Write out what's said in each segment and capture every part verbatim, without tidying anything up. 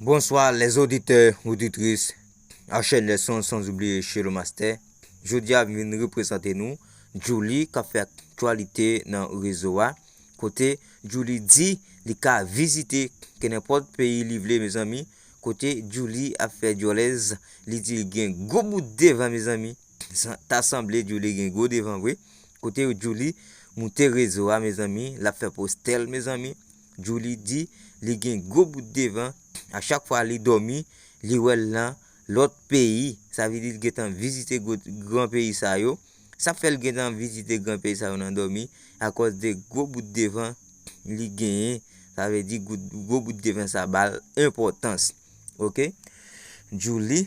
Bonsoir les auditeurs, auditrices, Archel Nelson, sans oublier Shelo Master. Jodi a m vin reprezante nou Djouly k ap fè aktyalite nan rezo a. Kote Djouly di li ka vizite kenenpòt peyi li vle, mezanmi. Kote Djouly ap fè djòlèz, li di li gen gwo bout devan, mezanmi. Sa- Ta sanble Djouly gen gwo devan vre. Kote Djouly moute rezo a, mezanmi, l ap fè postè l, mezanmi. Djouly di li gen gwo bout devan. A chak fwa li dòmi, li wè l nan lòt peyi. Sa vle di li gentan vizite gwo- gran peyi sa yo. Sa fè l gentan vizite gran peyi sa yo nan dòmi, akòz de gwo bout devan li genyen. Sa vle di gwo- gwo bout devan sa ba l enpòtans. Oke? Djouly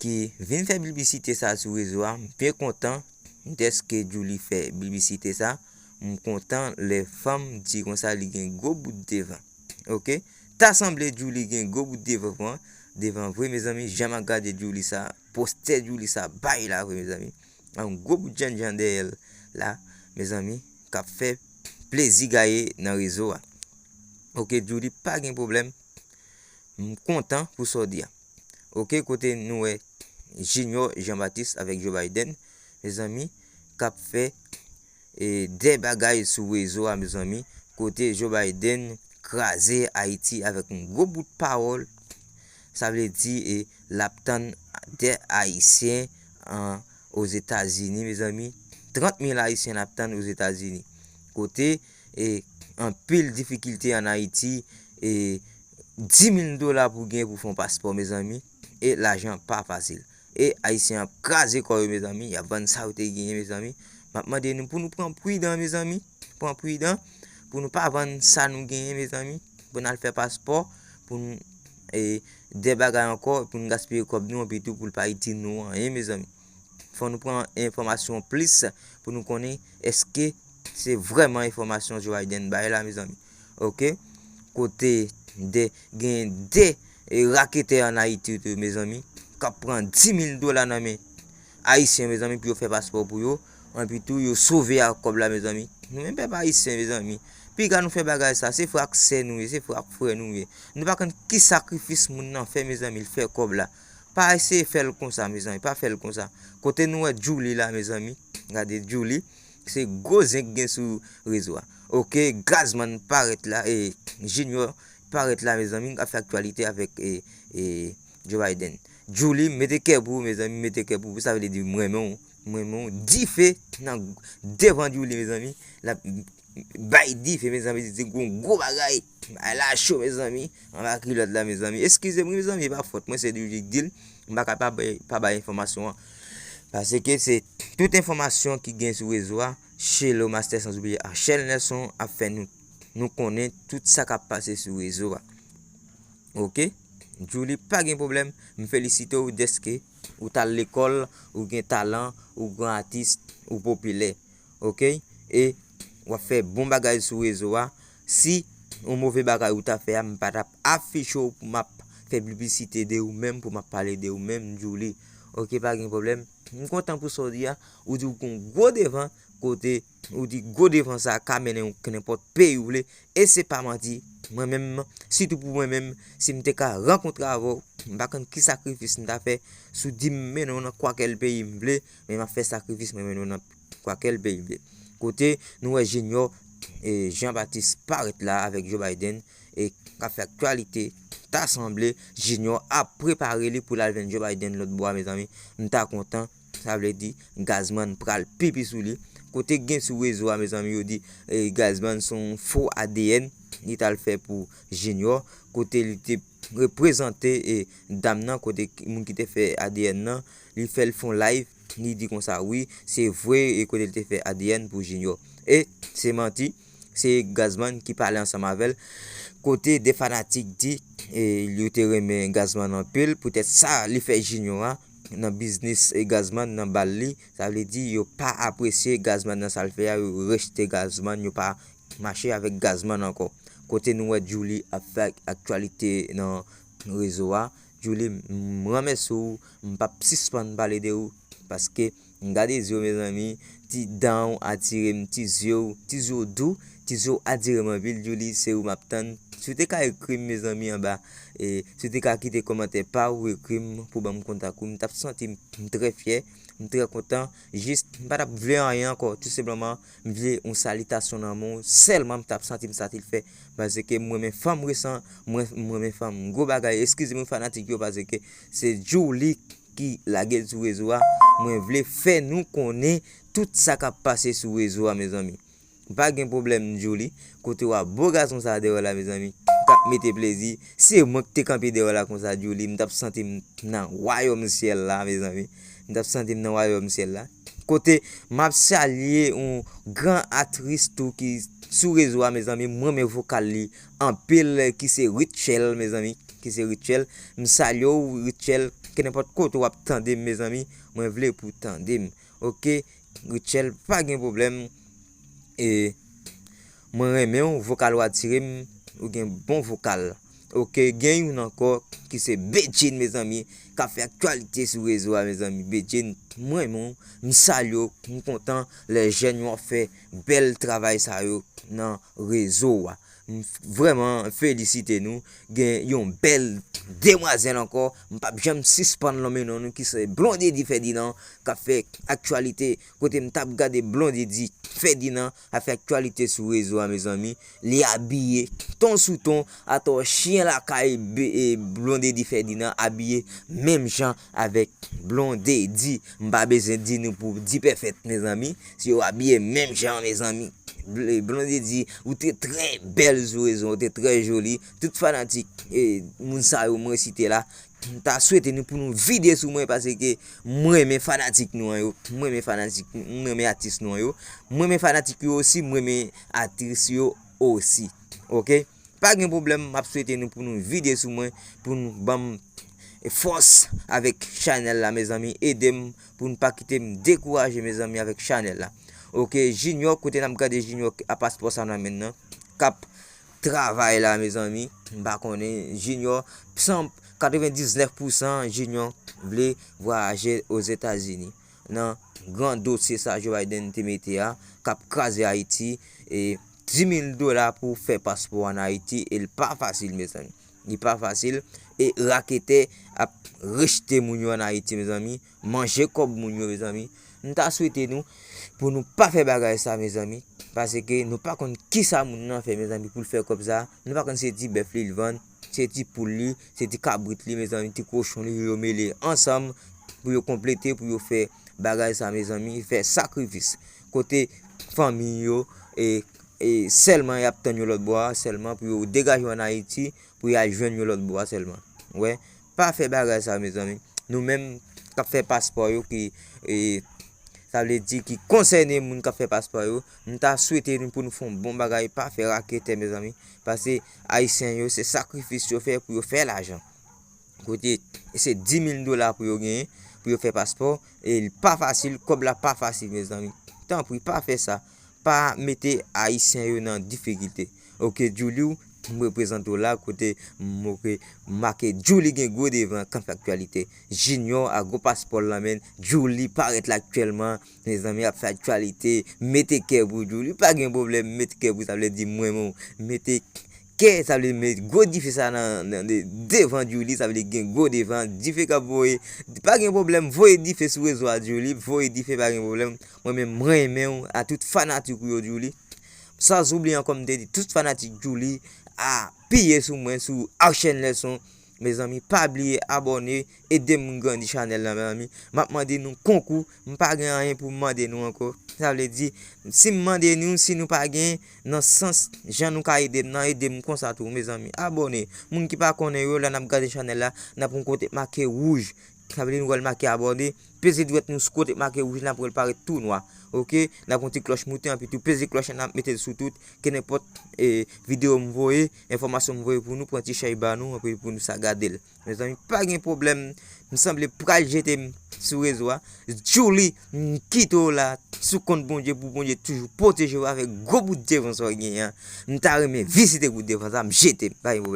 ki vin fè piblisite sa sou rezo a, m byen kontan dèske Djouly fè piblisite sa. M kontan lè fanm di konsa li gen gwo bout devan. Oke? Ta sanble Djouly gen gwo bout devan, devan vre, mezanmi. Jan m ap gade Djouly sa, postè Djouly sa bay la vre, mezanmi. Yon gwo bout jènjan dèyè l la, mezanmi, k ap fè plezi gaye nan rezo a. Oke, Djouly, pa gen pwoblèm. M kontan pou sa w di a. Oke, kote nou wè Junior Jean Baptiste avèk Joe Biden, mezanmi, k ap fè e, de bagay sou rezo a, mezanmi, kote Joe Biden kraze Ayiti avèk yon gwo bout pawòl. Sa vle di, e, l ap tann de Ayisyen an Ozetazini, mezanmi. Trant mil Ayisyen l ap tann Ozetazini. Kote, e, anpil difikilte an Ayiti, e, dis mil dola pou gen pou fè yon paspò, mezanmi. E lajan pa fasil. E Ayisyen ap kraze kò yo, mezanmi. Y ap vann sa yo te genyen, mezanmi. M ap mande nou pou nou pran pridan, mezanmi. Pran pridan. Pou nou pa vann sa nou genyen, mezanmi. Pou n al fè paspò. Pou n, e, de bagay ankò. Pou n gaspiye kòb nou, anpi tou pou l pa itil nou anyen, mezanmi. Fò nou pran enfòmasyon plis pou nou konnen èske se vrèman enfòmasyon Joe Biden bay la, mezanmi. Oke? Kote de, gen de, e, raketè an Ayiti tou, mezanmi, k ap pran dis mil dola nan men Ayisyen, mezanmi, pou yo fè paspò pou yo. Anpi tou, yo sove ak kòb la, mezanmi. Nou menm pèp ayisyen, mezanmi, piga nou fè bagay sa, se frè ak sè nou ye, se frè ak frè nou ye. Nou pa konn ki sakrifis moun nan fè, mezanmi, l fè kòb la. Pa eseye fè l konsa, mezanmi, pa fè l konsa. Kote nou wè Djouly la, mezanmi, gade Djouly, se gwo zen k gen sou rezo a. Oke, Gazman parèt la, e, Junior parèt la, mezanmi, k ap fè aktyalite avèk, e, e, Joe Biden. Djouly, mete kè pou ou, mezanmi, mete kè pou ou. Sa vle di, m renmen w, m renmen w. Dife nan devan Djouly, mezanmi. L ap bay dife, mezanmi, se gwo, gwo bagay. Bagay la cho, mezanmi. Anba kilòt la, mezanmi. Eskize m, mezanmi, e pa fòt mwen, se Djouly k di l. M pa ka pa bay, pa bay enfòmasyon an. Paske se tout enfòmasyon ki gen sou rezo a, Shelo Master, sans oublier Archel Nelson, ap fè nou, nou konnen tout sa k ap pase sou rezo a. Oke? Djouly, pa gen pwoblèm. M felisite w dèske ou t al lekòl, ou gen talan, ou gran atis, ou popilè. Oke? E w ap fè bon bagay sou rezo a. Si yon move bagay ou ta fè a, m pa t ap afiche w pou m ap fè piblisite de ou menm, pou m ap pale de ou menm, Djouly. Oke, pa gen pwoblèm. M kontan pou sa w di a. Ou di w gon gwo devan, kote ou di gwo devan sa a ka mennen w kenenpòt peyi w vle. E se pa manti. Mwen menm, sitou pou mwen menm, si m te ka rankontre avè w, m pa konn ki sakrifis m ta fè. Si w di m mennen w nan kwakèl peyi m vle, men m ap fè sakrifis, mwen mennen w nan kwakèl peyi m vle. Kote nou wè Junior, e, Jean Baptiste parèt la avèk Joe Biden, e, k ap fè aktyalite. Ta sanble Junior ap prepare li pou l al jwenn Joe Biden lòt bò a, mezanmi. M ta kontan. Sa vle di, Gazman pral pipi sou li. Kote gen sou rezo a, mezanmi, yo di, e, Gazman se yon fo A D N li t al fè pou Junior. Kote li te reprezante, e, dam nan, kote moun ki te fè A D N nan, li fè l fè yon live, li di konsa, wi, se vre, e kote li te fè A D N pou Junior. E se manti, se Gazman ki pale ansanm avè l. Kote de fanatik di, e, yo te renmen Gazman anpil, poutèt sa li fè Junior a nan biznis, e, Gazman nan bal li. Sa vle di, yo pa apresye Gazman nan sa l fè a, yo rejte Gazman, yo pa mache avèk Gazman ankò. Kote nou wè Djouly ap fè aktyalite nan rezo a. Djouly, m renmèsye w, m p ap sispann pale de ou, paske m gade zye w, mezanmi, ti dan w atire m, ti zye w, ti zye w dou, ti zye w atire m anpil, Djouly, se ou m ap tann. Si w te ka ekri m, mezanmi, anba, e, si w te ka kite kòmantè pa ou, ekri m pou ban m kontak ou, m t ap santi m trè fyè, m trè kontan. Jis, m pa t ap vle anyen ankò, tou senpleman, m vle yon salitasyon nan men w, sèlman m t ap santi m satisfè, paske m renmen fanm resan, mwen, m renmen fanm gwo bagay. Eskize m, fanatik yo, paske se Djouly ki lage l sou rezo a. Mwen vle fè nou konnen tout sa k ap pase sou rezo a, mezanmi. Pa gen pwoblèm, Djouly. Kote w a, bo gason sa a dèyè w la, mezanmi, k ap mete plezi. Se mwen ki te kanpe dèyè w la konsa, Djouly. M t ap santi m nan wayòm syèl la, mezanmi. M t ap santi m nan wayòm syèl la. Kote m ap salye yon gran atris tou ki sou rezo a, mezanmi. M renmen vokal li anpil, ki se Rutshelle, mezanmi. Ki se Rutshelle. M salye w, Rutshelle. Kenenpòt kote w ap tande m, mezanmi. Mwen vle pou w tande m. Oke? Rutshelle, pa gen pwoblèm. E mwen renmen w, vokal ou atire m, ou gen bon vokal. Oke, gen youn ankò ki se Bedjine, mezanmi, k ap fè aktyalite sou rezo a, mezanmi. Bedjine, mwen renmen w, m salye w, m kontan lè jèn yo ap fè bèl travay sa yo nan rezo a. M vrèman felisite nou. Gen yon bèl demwazèl ankò. M p ap janm sispann lonmen non nou ki se Blondedy Ferdinand k ap fè aktyalite. Kote m t ap gade Blondedy Ferdinand ap fè aktyalite sou rezo a, mezanmi. Li abiye ton sou ton, atò chyen lakay Be- e Blondedy Ferdinand abiye menm jan avèk Blondedy. M pa bezwen di nou pou D-Perfect, mezanmi. Si yo abiye menm jan, mezanmi. Bl- Blondedy, ou te trè bèl sou rezo, ou te trè joli. Tout fanatik, e, moun sa yo mwen site la, m ta swete nou pou nou vide sou mwen, paske m renmen fanatik nou an yo. M renmen fanatik, m renmen atis nou an yo. M renmen fanatik yo osi, m renmen atris yo osi. Oke? Pa gen pwoblèm, m ap swete nou pou nou vide sou mwen, pou nou ban m fòs avèk chanèl la, mezanmi. Ede m pou nou pa kite m dekouraje, mezanmi, avèk chanèl la. Oke, Junior, kote n ap gade Junior a paspò sa nan men l nan, k ap travay la, mezanmi. M pa konnen, Junior, san, katrevendiznèf pousan Junior vle vwayaje Ozetazini. Nan gran dosye sa Joe Biden te mete a, k ap kraze Ayiti, e dis mil dola pou fè paspò ann Ayiti, e l pa fasil, mezanmi. Li pa fasil, e raketè ap rejte moun yo ann Ayiti, mezanmi, manje kòb moun yo, mezanmi. M ta swete nou pou nou pa fè bagay sa, mezanmi, paske nou pa konn kisa moun nan fè, mezanmi, pou l fè kòb sa. Nou pa konn se ti bèf li l vann, se ti poul li, se ti kabrit li, mezanmi, ti kochon li, yo mele ansanm pou yo konplete, pou yo fè bagay sa, mezanmi, fè sakrifis. Kote fanmi yo, e, e sèlman y ap tann yo lòt bò a, sèlman pou yo degaje yo ann Ayiti, pou y al jwenn yo lòt bò a sèlman. Wè, pa fè bagay sa, mezanmi. Nou menm k ap fè paspò yo, ki, e, sa vle di ki konsène moun k ap fè paspò yo, m ta swete nou pou nou fè yon bon bagay, pa fè raketè, mezanmi. Paske Ayisyen yo, se sakrifis yo fè pou yo fè lajan. Kote se dis mil dola pou yo genyen, pou yo fè paspò, e li pa fasil, kòb la pa fasil, mezanmi. Tanpri, pa fè sa. Pa mete Ayisyen yo nan difikilte. Oke, Djouly, m reprezante w la, kote m make Djouly gen gwo devan k ap fè aktyalite. Junior a gwo paspò l nan men l, Djouly parèt la aktyèlman, mezanmi, ap fè aktyalite. Mete kè pou Djouly, pa gen pwoblèm, mete kè pou, sa vle di m renmen w. Mete kè, sa vle di met gwo dife sa nan, nan de- devan Djouly, sa vle di gen gwo devan, dife k ap voye. Pa gen pwoblèm, voye dife sou rezo a, Djouly, voye dife, pa gen pwoblèm. Mwen menm, mwen renmen w, a tout fanatik ou yo, Djouly. San oubliye ankò, m te di, tout fanatik Djouly, apiye sou mwen, sou Action Leçon. Mezanmi, pa bliye abòne, ede m grandi chanèl la, mezanmi. M ap mande nou konkou, m pa gen anyen pou m mande nou ankò. Sa vle di, si m mande nou, si nou pa gen, nan sans jan nou ka ede m nan, ede m konsa tou, mezanmi. Abòne. Moun ki pa konnen yo, lè n ap gade chanèl la, n ap yon kote make wouj. Sa vle di nou wè l make abòne. Peze dwèt nou sou kote make wouj la, pou l parèt tou nwa. Oke? N ap yon ti klòch moute, anpi tou peze klòch la, n ap mete l sou tout. Kenenpòt, e, videyo m voye, enfòmasyon m voye pou nou, pran ti chèy ba nou, anpi pou nou sa gade l. Mezanmi, pa gen pwoblèm. M sanble pral jete m sou rezo a. Djouly, m kite w la sou kont Bondye pou Bondye toujou pwoteje w avèk gwo bout devan sa w genyen an. M ta renmen vizite bout devan sa, m jete m. Pa gen pwoblèm.